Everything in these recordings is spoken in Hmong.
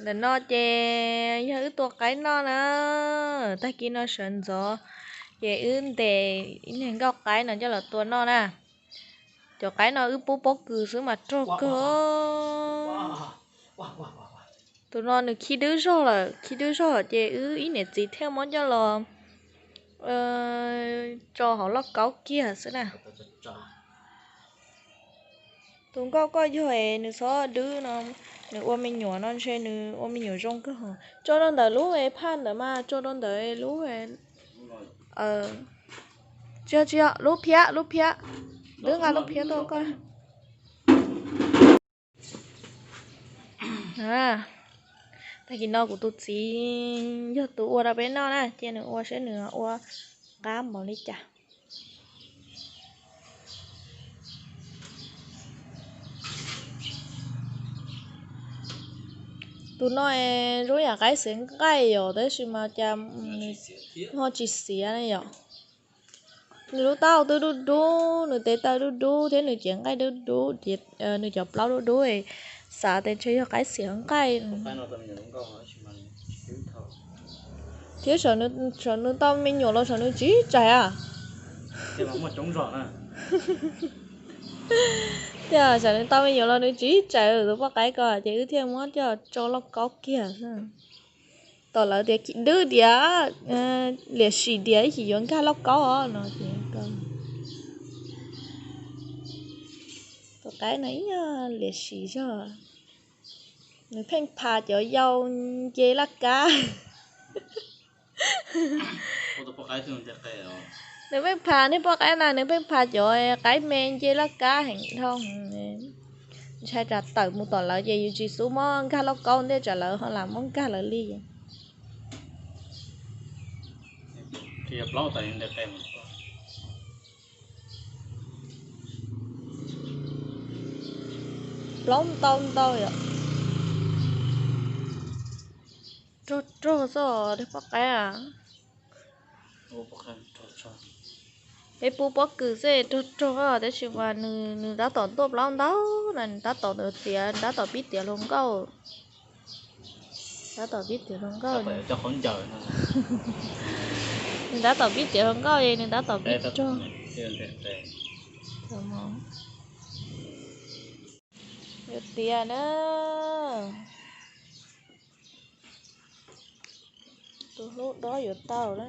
Ntawm no ces yog wb tua qaib noj na. Tag kis no sawv ntxov ces wb ntes ib niag nkauj qaib no coj los tua noj na. Cov qaib no wb pub pob kws xwb mas rog kawg. Tus no nws khi dwb zog lawm, khi dwb zog ces wb ib niam txiv thiaj muab coj los tso hauv lauj kaub kiag xwb na. Tus nkauj koj yog es nws txhob dwb no, nws ua me nyuam no ntshe nws ua me nyuam zoo kawg. Tso rau ntawm lub phaj ntawd mas, tso rau ntawm lub, tsis yog, tsis yog, lub phiab, lub phiab. Twb nqa lub phiab tuaj koj. Tag kis no kuv tus txiv yog tus ua rau peb noj na, cia nws ua saib nws ua qab npaum li cas. Tus no zoo yam qaib xiav nqaij yom, tab sis mas cas nws ho tsis xiav ne yom. Nws lub taub hau twb dub dub, nws tes taw dub dub thiab nws cev nqaij dub dub, nws cov plaub dub dub, xav tias ntshe yog qaib xiav nqaij. Thiab saum nws tau me nyuam los saum nws tsis tsais a. Tias saum nws tau me nyuam los nws tsis tsais tus poj qaib ko ces wb thiaj muab coj tso lauj kaub kiag. Tom lawv tias dwb diav, liam sim diav ib chim yuav nkag lauj kaub os no ces tus qaib no ib nyuag liam sim zog. Nws pheej pham cov yau nce laj kab. Nws pheej pham, niag poj qaib na nws pheej pham cov qaib me nce laj kab heev dhau. Ntshai tsam tawm mus tom lawv ces yus tsis xub muab nkag lauj kaub ntej tsam lawv ho lam muab nkag lawv li. Plaub ntau ntau yom. Rog rog xwb os, poj qaib a. Peb pub pob kws xwb rog rog, tab sis mas nws tab tom tuaj plaub ntau na, nws tab tom tiav, nws tab tom pib tiav hluas nkauj. Tab tom pib tiav hluas nkauj. Nws tab tom pib tiav hluas nkauj es nws tab tom pib rog. Yuav tiav na. Tus hlub dob yuav tau na.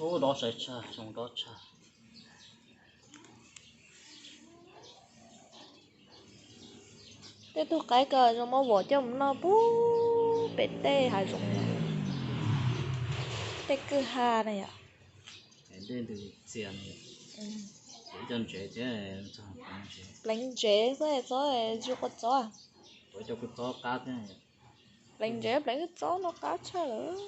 Ub, dob sai tshaj, zoo dob tshaj. Tej tug qaib ko zoo muab vom coj mus noj pub pem tej hav zoov, tej kwj ha na yom. Dej ntws txias, cov ntsev thiab, pleev ntsev xwb txob, tsis ua txob. Pleev ntsev pleev txob no qab tshaj lawm.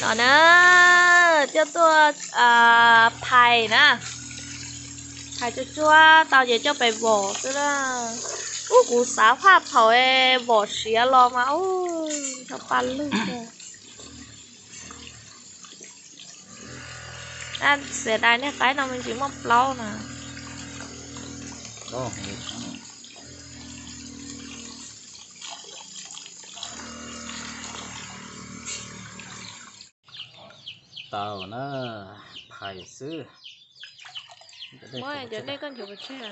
No na, coj tuaj phais na, phais tsuag tsuag tau ces coj pem vom xwb na. Ub, kuv xav faj thaum vom siav los mas ub, nrov pa lug. Xiav dais niag qaib no me ntsis muaj plaub na. Tau na, phais xwb. Muab cov dej koj nchuav pov tseg.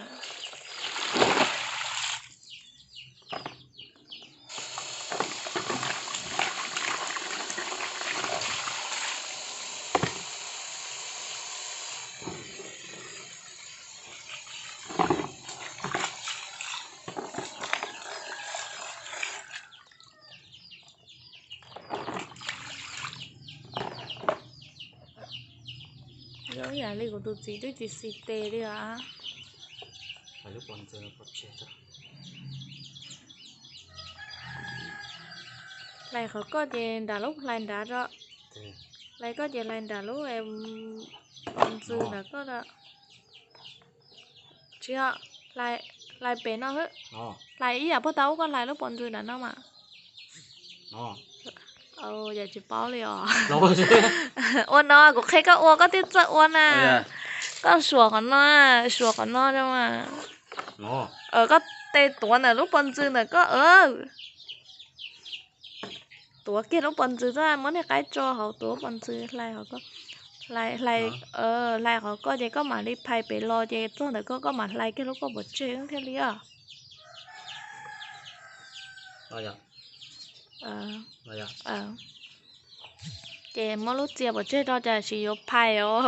Zoo yam li kuv tus txiv twb tsis xis tes li os. Hlais qhov koj ces nram lub hlais nrad tso. Hlais koj ces hlais nram lub pov ntxwg nram koj. Tsis yog, hlais pem no xwb. Hlais ib yam puag ta ub, koj hlais lub pov ntxwg nram no mas. Yog tsis paub li os. Ua no kuv qhia koj ua koj thiaj txawj ua na. Koj suam qhov no, suam qhov no rau mas. Koj tes tuav ntawm lub pob ntxwg ntawm koj. Tuav kiag lub pob ntxwg xwb, muab niag qaib tso hauv, tuav lub pob ntxwg hlais hauv, hlais, hlais, hlais qhov koj ces koj mam li phais pem los ces txog ntawm koj, koj mam hlais kiag lub koj pov tseg thiaj li os. Ces muab lub txia pov tseg rau, cas tsis yuav phais os.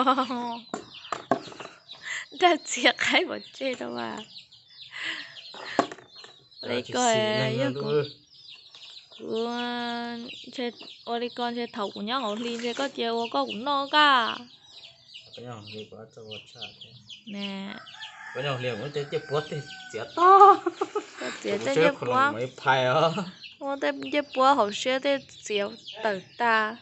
Nraj txia qaib pov tseg rau as. Li ko yog kuv, kuv ua li ko ntshe thaum kuv nyob hauv hli ntshe koj cia ua koj kuv noj kaj. Koj txiav tej ncej puab, ua tej ncej puab hauv siab tej txiav tawm tas.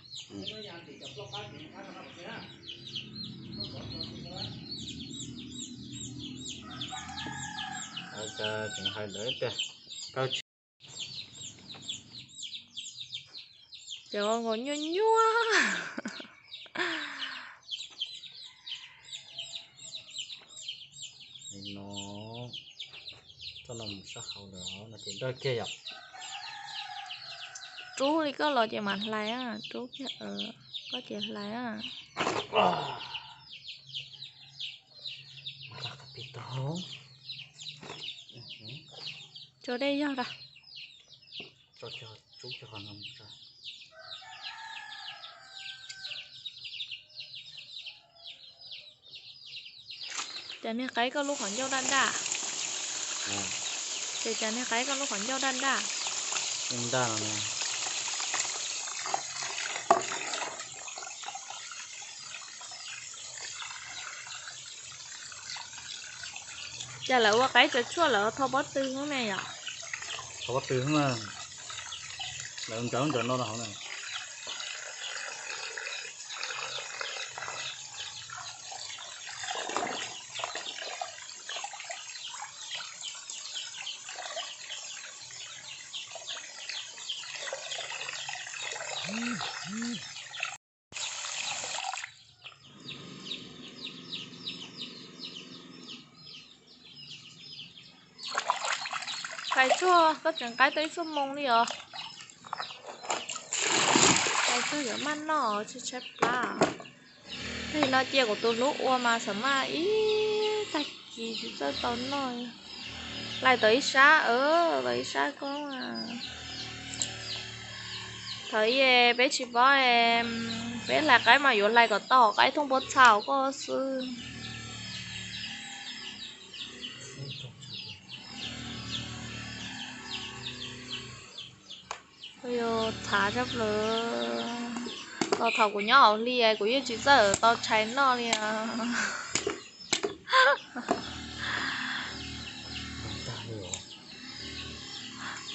Ces ua nkaus nyuaj nyuaj. Txoj no mus sab hauv lawm no ces dawj kiag yom. Rub li koj los ces mam hlais, rub kiag, koj ces hlais. Tso dej yog da. Cas niag qaib koj lub qhov ncauj daj daj? Ces cas niag qaib koj lub qhov ncauj daj daj? Cas lawv ua qaib tsuas tshuaj lawv thau pob tw xwb ne yom? Thau pob tw xwb na. Lawv ntsaws ntsaws no hauv na. Qais tsuag, koj tseem qaib tau ib xuab moos li os. Qais tsuag yuav maj noj tsis tshaib plab. Tag kis no cia kuv tus hlub ua mas xam maj ib tag kis tsis txawj tau noj. Hlais tau ib sab, tau ib sab koob. Thaum ub peb tsis paub, peb hlais qaib mas yuav hlais kom tau hom qaib thooj pob txha koj xwb. Txhav tshaj plaws. Los thaum kuv nyob hauv hli kuv yeej tsis txawj tau tshais noj li os.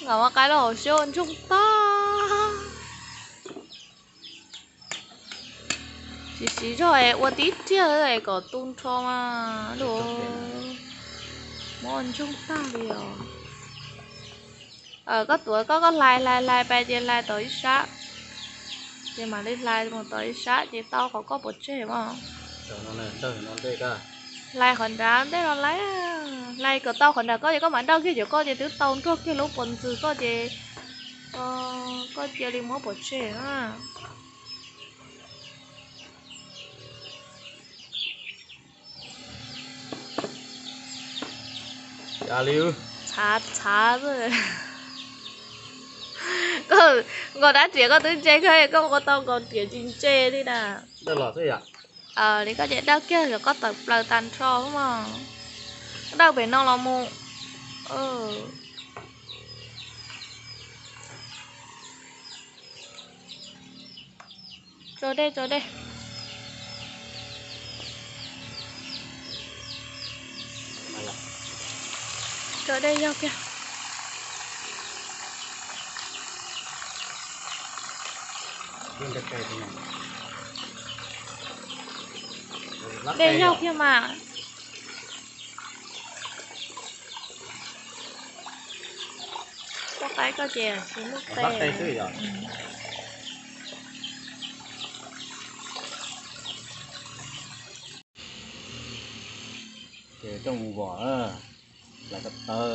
Nkawd ua qaib los hauv siab ua ntsoog tag. Siv siv zog es ua tib riag kom tu nrho mas, muab ua ntsoog tag li os. Koj tuav koj, koj hlais hlais hlais pais ces hlais tau ib sab, ces mam li hlais mus tau ib sab ces tau qhov koj pov tseg mas. Hlais qhov nrad ntej los lawm, hlais kom tau qhov nrad koj ces koj mam dawj kiag cov koj ces twb tau nrog kiag lub pov ntxwg koj ces koj cia li muab pov tseg na. Txhav txhav xwb. Nkaus dab riam koj twb ntse kawg, koj ua tau nkaus riam tsis ntse li na. Li koj ces dawj kiag kom koj tawm plaws tag nrho mog. Dawj pem no los mus. Tso dej, tso dej. Tso dej yog kiag. Dej yog kiag mas. Koj qaib koj ces tsis muaj tes. Ces coj mus vom, hlais ko taw,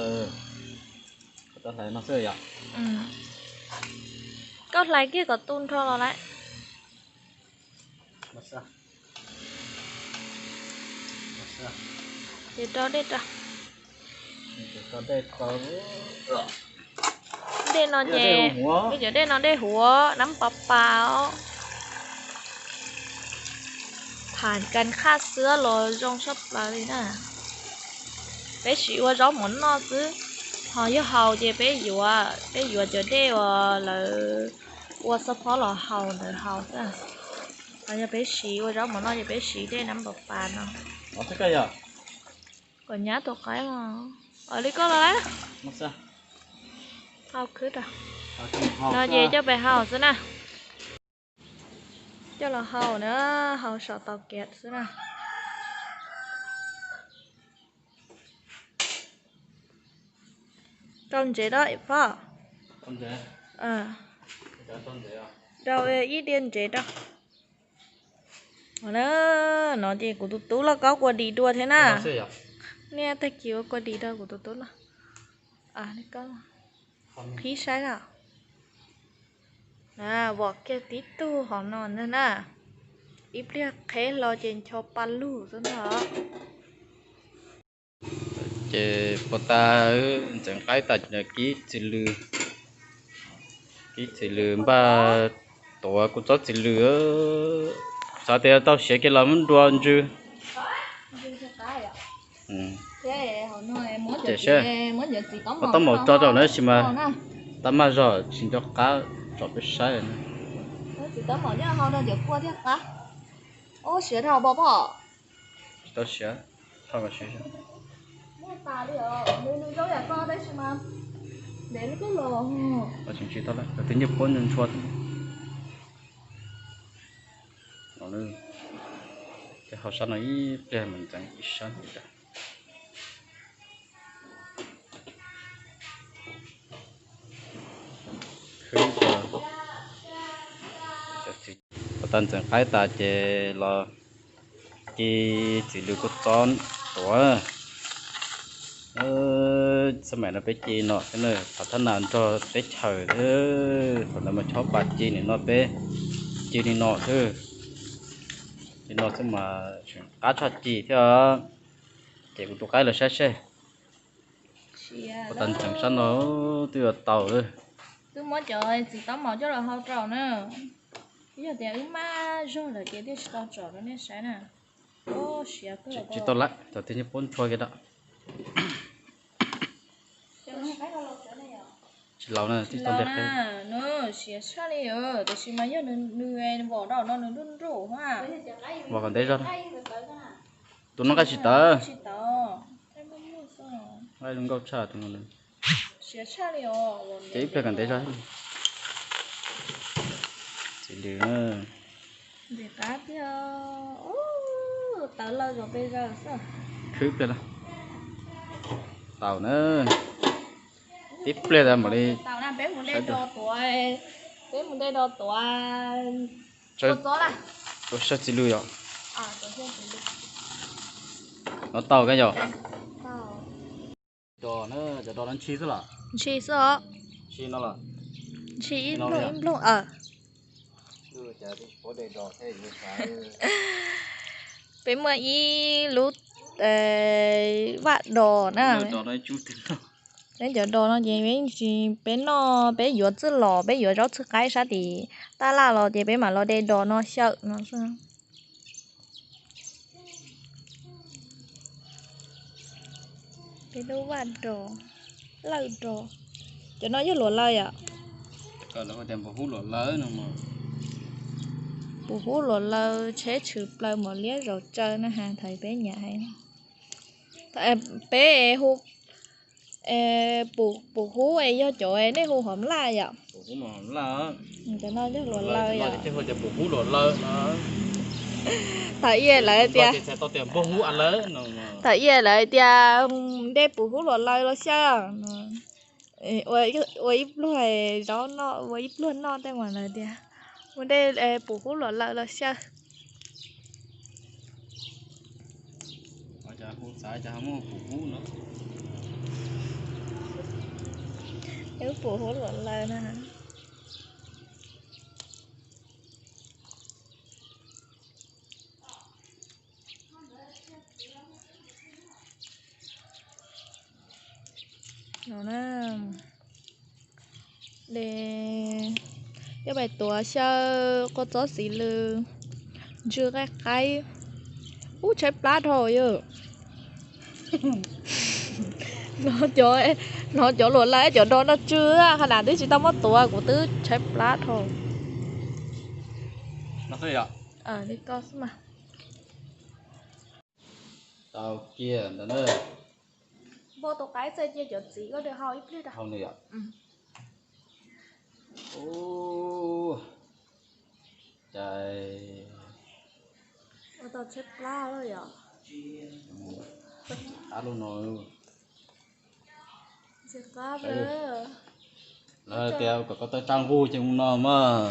ko taw hlais no xwb yom. Koj hlais kiag kom tu nrho los lawm. Ces rau dej rau. Dej no ces, cov dej no dej huav nab pas pas os. Tham kas qhaj xwb los zoo tshaj plaws li na. Peb siv ua zaub mov noj xwb, ho yog haus ces peb yuav, peb yuav cov dej uas lawv ua xab phob los haus ntawd haus xwb. Ho yog peb siv ua zaub mov noj ces peb siv dej nab pas pas no. Kom nyab tus qaib os, li koj los lawm. Hau khwb rau. No ces coj pes haus xwb na. Coj los haus na, haus saum tau kiav xwb na. Rau ntsev rau pob. Rau ib diav ntsev rau. No ces kuv tus tub loj kaub kua dis dua thiab na. Niaj tag kis ua kua dis rau kuv tus tub loj. Qhib saib na. Vom kiag tib tug hov no ntag na. Ib pliag qheb hlo ces ncho pa lug xwb ntag. Ces puas tas, ntxeev qaib tas, kib txiv lws, kib txiv lws npaj tuav kua txob txiv lws. Xav tias tau siav kiag los muab dua ntsw. Ces saib, muab taub maum tso rau na, tab sis mas tab maj zog tsis nco qab tsom peb saib. Tsis tau siav, tsis tau siav. Tseem tsis tau lawm, cov twb nyuaj puab ntshua ntshua. Ces hau sab no ib pliag mus ntxeev ib sab ntxiv. Khwb, ua tas ntxeev qaib tas ces los ci txiv lws kua txob tuav. Xab maim no peb ci no xwb na, thaum thab nas nrog teb chaws xwb, thaum ntawd mas chob pas ci nim no peb ci li no xwb. Li no xwb mas tseem qab tshaj ci thiab. Ces kuv tus qaib los saib seb. Ua tas ntxeev sab no twb yuav tau. Twb muab cov txiv taub maum coj los hau rau na. Yog tias wb maj zog lawm ces thiaj tsis tau tsom rau nej saib na. Tsis tau lawm, cov twb nyuaj puab ntshua kiag rau. Tsis laus na, tsis tau nte qe. Siav tshaj li, tiam sis mas yog nws vom rau no nws nruj nruj. Vom kom ntev zog. Tus no nqaij tsis tawv. Nqaij zoo nkauj tshaj tus no. Ces ib pliag kom ntev zog. Txiv lws. Khwb pliag, tau na. Tib pliag tas mam li. Peb mus de do tuav. Ua saib txiv lws yom. No tau koj yog. Cov do no ntshis xwb los? Ntshis xwb os. Ntshis no los? Ntshis ib nplooj ib nplooj. Peb muaj ib lub vaj dos na. Peb cov dos no ces peb noj, peb yuav txwj los, peb yuav zaub txwj qaib sab tim tab laj los ces peb mam los de dos no xyaw no xwb. Peb lub vaj dos, lawj dos. Cov no yog luam lawj yom? Pum hub luam lawj, tsheb tshwm plaws mos liab zaus tsaw na has thaum peb nyiam hais. Peb hu, pum hub es yog cov nej hu hom laj yom? Cov no yog luam lawj yom? Thaum ub lawv tias, thaum ub lawv tias de pum hub luam lawj los xyaw. Ua ib pluag zaub noj, ua ib pluag noj tej mas lawv tias mus de pum hub luam lawj los xyaw. Cas kuv xav cas ho muaj pum hub no. Wb pum hub luam laws na. No na, de, peb pais tuav xyaw kua txob txiv lws ntsw qaib qaib. Ub, tshaib plab dhau yog. Hnov cov luam laws cov do noj tsw, qhov nas twb tsis tau muab tuav kuv twb tshaib plab dhau. Li ko xwb mas. Tau kiag ntawd na. Npog tus qaib txhaj cia cov txiv koj de hau ib pliag da. Hau nws yom. Ua tau tshaib plab lawm yom. Qab lub no. Ntxim qab. Lawv tias kom koj tau tsa nqug ces mus no mas.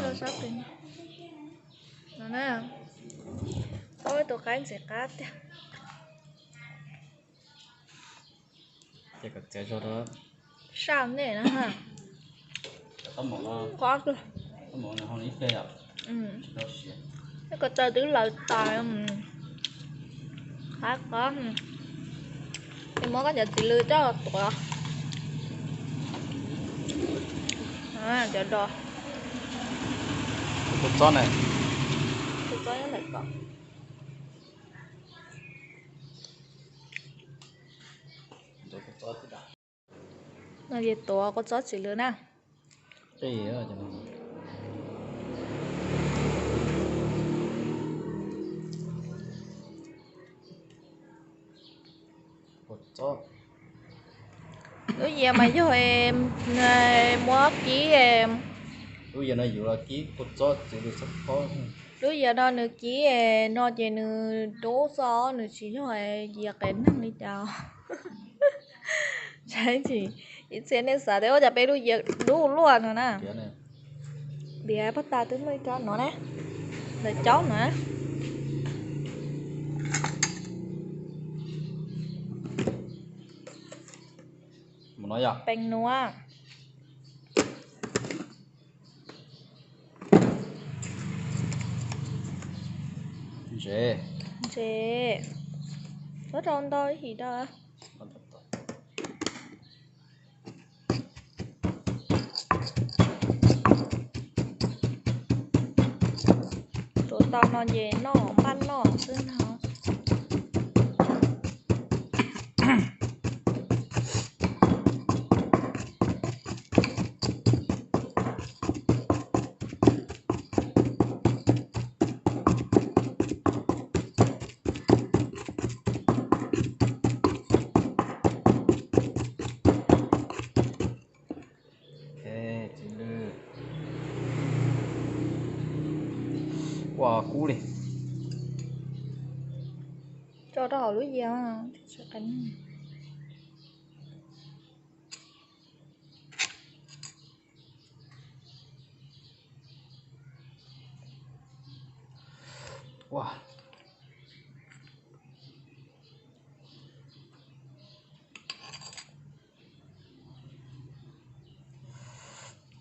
Tau ib tus qaib ntxim qab tiag. Ces kom txiav zog rau. Saj nej na ha. Qab no, qab no ho ib pliag yom. Tsis tau siav. Koj txawj twb lawv tas. Qab qab. Ces muab koj cov txiv lws coj tuav. Cov do. Kua txob ne. Kua txob nyob ntawm ko. No ces tuav kua txob txiv lws na. Lub yias mas yog muab kib. Lub yias no yuav los kib kua txob txiv lws txhob khob. Lub yias no nws kib no ces nws dub xwb, nws tsis yog yias qias neeg li cas. Saib tsis, ib txhia nej xav tias ua cas peb lub yias dub luaj no na. Tias paj tas twb muaj ib co no na, ntawm caub no. Peev nuav. Ntses. Ntses. Muab rau ntau ib him rau. Tuav tau no ces noj npaj noj xwb no. Ua kub li. Tso rau hauv lub yias. Ua.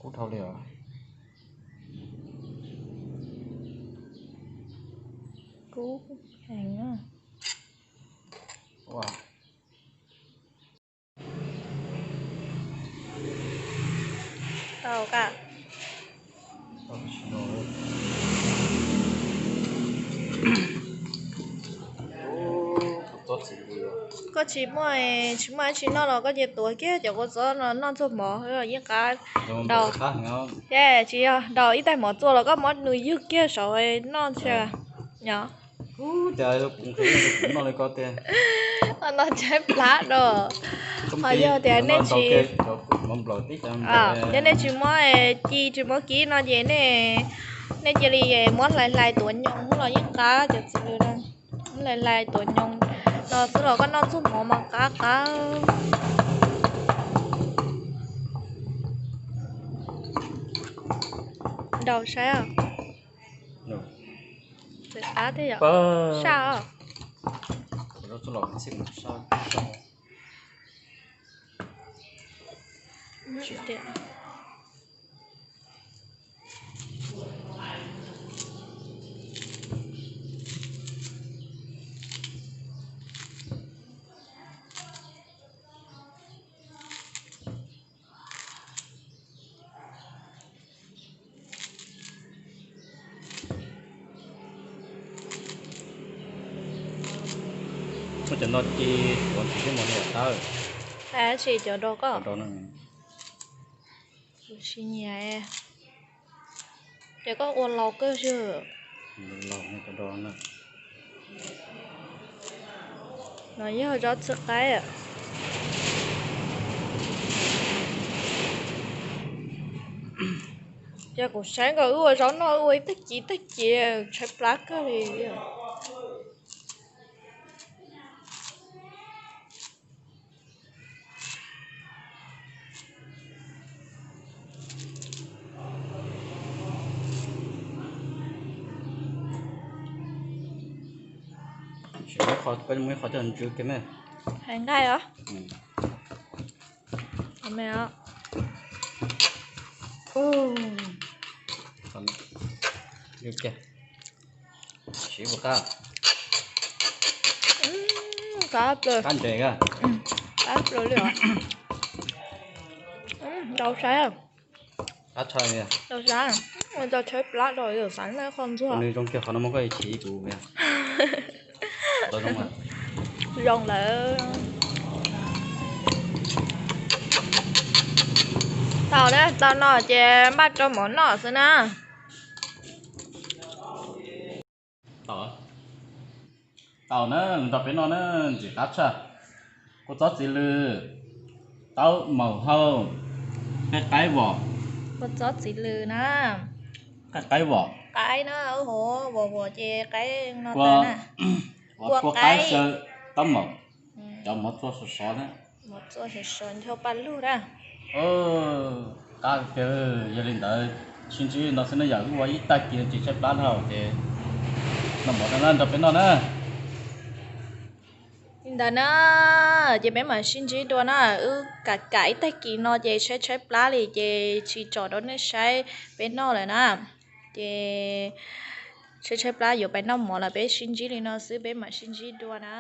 Kub dhau li os. Kub heev. Ua. Tau ka. Koj tsis muaj, tsis muaj dab tsi noj los koj cia tuav kiag cov kua txob no noj txuag mov yeej qab. Daus, tsis yog daus ib tais mov txua los koj muab nws ywg kiag saud noj ntshe. Nyob. Noj tshaib plab rau. Ho yog tias nej tsis, yog nej tsis muab ci tsis muab kib no ces nej, nej cia li muab hlais hlais tuav nyoos los yeej qab cov txiv lws na. Hlais hlais tuav nyoos no xwb los koj noj txuag mov mas qab qab. Daus saib os. Qab thiab yom. Saj os. Los txij mus sab. Muab cov no ci, ua tsis muaj li tawb. Tab sis cov do koj, cov do no, kuv tsis nyiam. Ces koj ua laus kawg xwb. Laus cov do no. No yog zaub txhwb qaib. Yog kuv saib nkaus wb ua zaub noj wb ua ib tag kis tag kis tshaib plab kawg li. Sim muab ib qho coj ntsw kiag me. Hais nqaij os. Siv puas qab? Qab plaws. Qab ntses a. Qab plaws li os. Ntau saib. Qab tshaj li. Ntau saib. Ua tau tshaib plab rau yus xav noj qhov ntxuag. Nws zoo kiag qhov no mas koj yuav chim kuv. Zoo lawm. Tau na, tau no ces npaj rau mov noj xwb na. Tau na, nrog peb noj na, ntxim qab tshaj. Kua txob txiv lws, taub maum hau, qaib qaib vom. Kua txob txiv lws na. Qaib qaib vom. Qaib na, hu vom vom ces qaib no tag na. Kua qaib xyaw taub maum. Cov mov txua sov sov na. Mov txua sov sov ncho paj lug na. Qab kawg, yog li ntawd sib ntsib no xwb na, yam wb ua ib tag kis tsis tshaib plab dhau ces noj mov no na nrog peb noj na. Li ntawd na, ces peb mam sib ntsib dua na, wb kam kam ib tag kis no ces tshaib tshaib plab li ces tsis tsom rau nej saib peb noj lawm na. Ces tshaib tshaib plab yuav pais noj mov lawm, peb sib ntsib li no xwb, peb mam sib ntsib dua na.